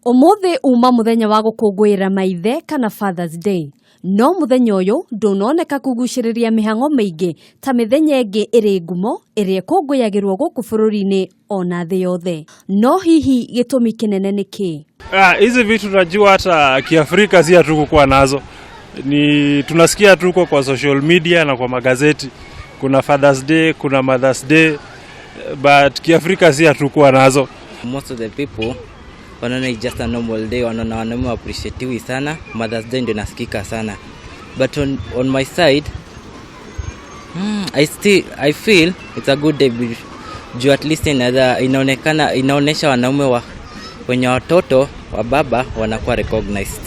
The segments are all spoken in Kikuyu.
Ũmũthĩ uma mũthenya wa gũkũngũĩra maithe kana Father's Day. No mũthenya ũyũ ndũnoneka kũgucĩrĩria mĩhang'o mĩingĩ ta mĩthenya ĩngĩ ĩrĩ ngumo ĩrĩa ĩkũngũyagĩrwo gũkũ bũrũri-inĩ ona thĩ yothe. No hihi gĩtũmi kĩnene nĩ kĩĩ? Ah, hizi vitu tunajua hata Kiafrika si hatukukuwa nazo, ni tunasikia tuko kwa social media na kwa magazeti, kuna Father's Day, kuna Mother's Day, but Kiafrika si hatukuwa nazo. Most of the people wanaona it's just a normal day, wanaona wanaume appreciatiwi sana. Mother's Day ndio nasikika sana, but on my side, I feel it's a good day juu at least inaonekana inaonyesha wanaume wa wenye watoto wa baba wanakuwa recognized.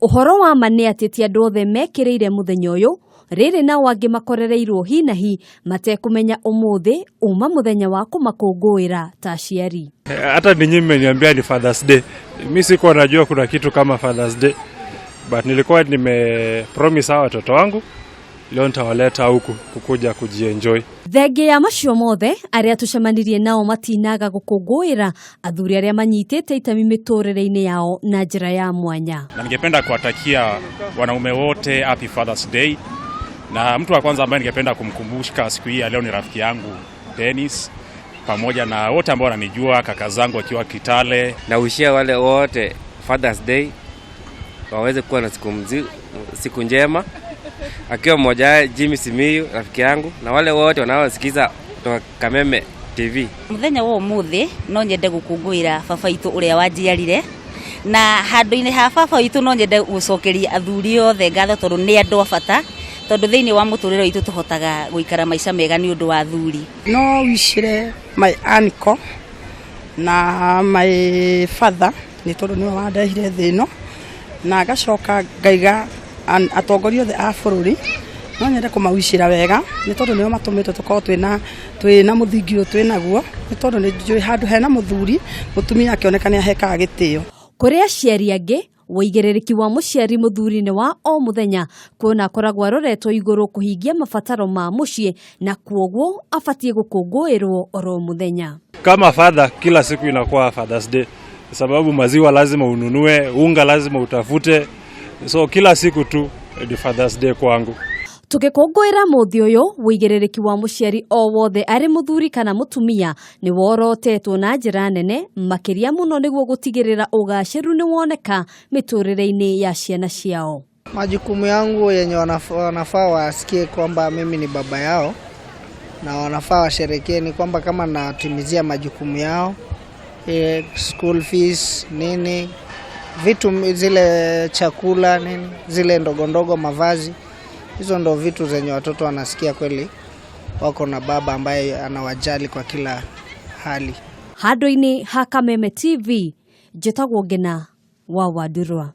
Ũhoro wa ma nĩ atĩ ti andũ othe mekĩrĩire mũthenya ũyũ rĩrĩ, nao angĩ makorereirwo hi na hi matekũmenya ũmũthĩ uma mũthenya wa kũmakũngũĩra ta aciari. Hata ninyi mmeniambia ni Father's Day, mi sikuwa najua kuna kitu kama Father's Day, but nilikuwa nime promise hawa watoto wangu leo nitawaleta huku kukuja kujienjoy. Thengia ya macio mothe, arĩa tũcemanirie nao matinaga gũkũngũĩra athuri arĩa manyitĩte itemi mĩtũrĩre-inĩ yao na njĩra ya mwanya. Na ningependa kuwatakia wanaume wote Happy Father's Day, na mtu wa kwanza ambaye ningependa kumkumbusha siku hii ya leo ni rafiki yangu Dennis, pamoja na wote ambao wananijua, kaka zangu wakiwa Kitale. Nawishia wale wote Father's Day waweze kuwa na siku njema, akiwa mmoja Jimmy Simiyu rafiki yangu na wale wote wanaosikiza kutoka Kameme TV. Muthenya wa umuthi no nyende gukungũĩra baba witũ ũrĩa wanjiarire, na handũ-inĩ ha baba witũ no nyende gũcokeria athuri othe ngatho tondũ nĩ andũ a bata, tondũ thĩinĩ wa mũtũrĩre witũ tũhotaga gũikara maica mega nĩ ũndũ wa athuri. No wicire my uncle na my father nĩ tondũ nĩwe wandehire thĩ ĩno, na ngacoka ngaiga atongoria othe a bũrũri no nyende kũmawicĩra wega nĩ tondũ nĩo matũmĩte tũkorwo twĩna mũthingi ũyũ twĩnaguo, nĩ tondũ nĩ njũĩ handũ hena mũthuri, mũtumia akĩoneka nĩ ahekaga gĩtĩo. Kũrĩ aciari angĩ, ũigĩrĩrĩki wa mũciari mũthuri nĩ wa o mũthenya, kuona akoragwo aroretwo igũrũ kũhingia mabataro ma mũciĩ na kuoguo abatiĩ gũkũngũĩrwo oro mũthenya. Kama father, kila siku inakuwa Father's Day, sababu maziwa lazima ununue, unga lazima utafute, so kila siku tu ni Father's Day kwangu. Tũgĩkũngũĩra mũthĩ ũyũ, ũigĩrĩrĩki wa mũciari o wothe arĩ mũthuri kana mũtumia nĩ worotetwo na njĩra nene makĩria mũno nĩguo gũtigĩrĩra ũgacĩru nĩ woneka mĩtũrĩre-inĩ ya ciana ciao. Majukumu yangu yenye wanafaa wasikie kwamba mimi ni baba yao na wanafaa washerekee ni kwamba kama natimizia majukumu yao, school fees nini, vitu zile chakula nini, zile ndogo ndogo, mavazi, hizo ndo vitu zenye watoto wanasikia kweli wako na baba ambaye anawajali kwa kila hali. Handũ-inĩ ha Kameme TV, njĩtagwo Ngina wa Wandurwa.